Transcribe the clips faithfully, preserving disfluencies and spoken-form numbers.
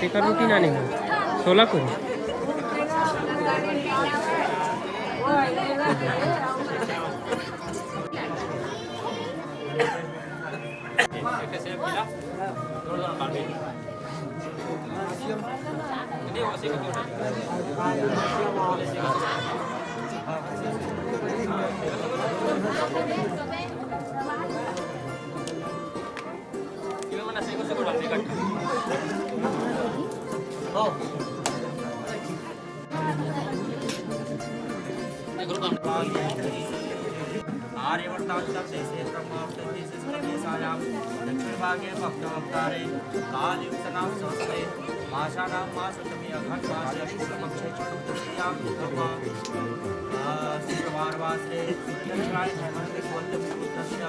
तेकर रोटी ना नहीं हो, सोलापुरी। आर्यवर्तान्तं देशे ब्रह्माष्टमी देशायां दक्षिणभागे भक्तवक्तारे कालयुक्तनां सहस्रे मासानां मासोत्तमे अघ्राणमासे शुक्लपक्षे चतुर्दश्यां शुभवासरे दक्षिणायने हेमन्ते सुवर्णमहोत्तरस्य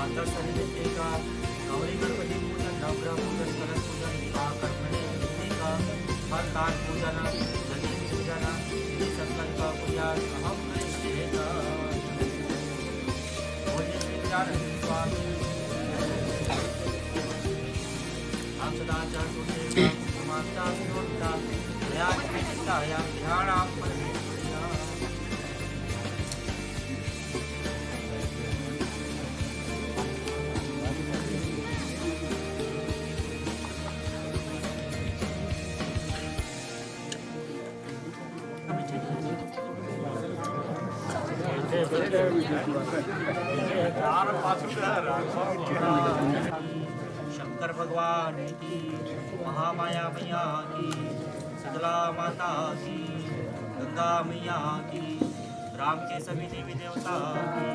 दर्शन नित्य का गौरी गणपति पूजन, नवग्रह पूजन, कलश पूजन, विवाह कर्मणि नित्य का हर कार्य पूजन, लक्ष्मी पूजन, विधि संकल्प पूजा अहम करिष्ये। बोलिए श्री विद्यालक्ष्मी स्वामी। हम सदाचार सुनते माता सुनता या चिंता या ध्यान आप पर शंकर भगवान की, महामाया मैया की, शीतला माता की, गंगा मैया की, ग्राम के सभी देवी देवता की।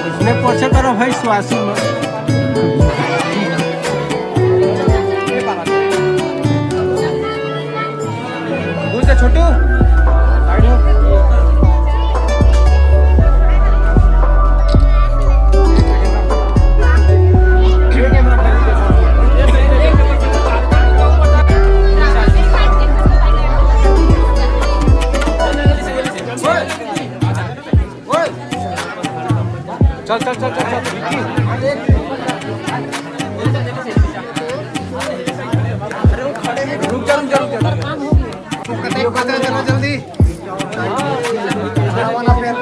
इसने पोछे करो भाई, सुवासी में। बोल दे छोटू। चल, चल, चल, चल, चल, विक्की। रुक जा, रुक जा, रुक जा। वीडियो का चला, चला जल्दी। वाला फिर।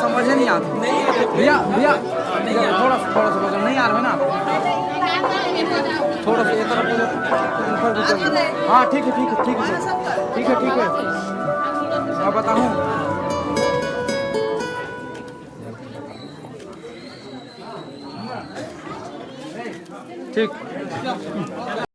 समझ नहीं आता भैया, भैया, थोड़ा सा, थोड़ा सा बगल नहीं आ रहा है ना, थोड़ा सा ये तरफ हो जाओ, ऊपर भी चल। हाँ, ठीक है, ठीक है, ठीक है, ठीक है, ठीक है। मैं बताऊँ। ठीक।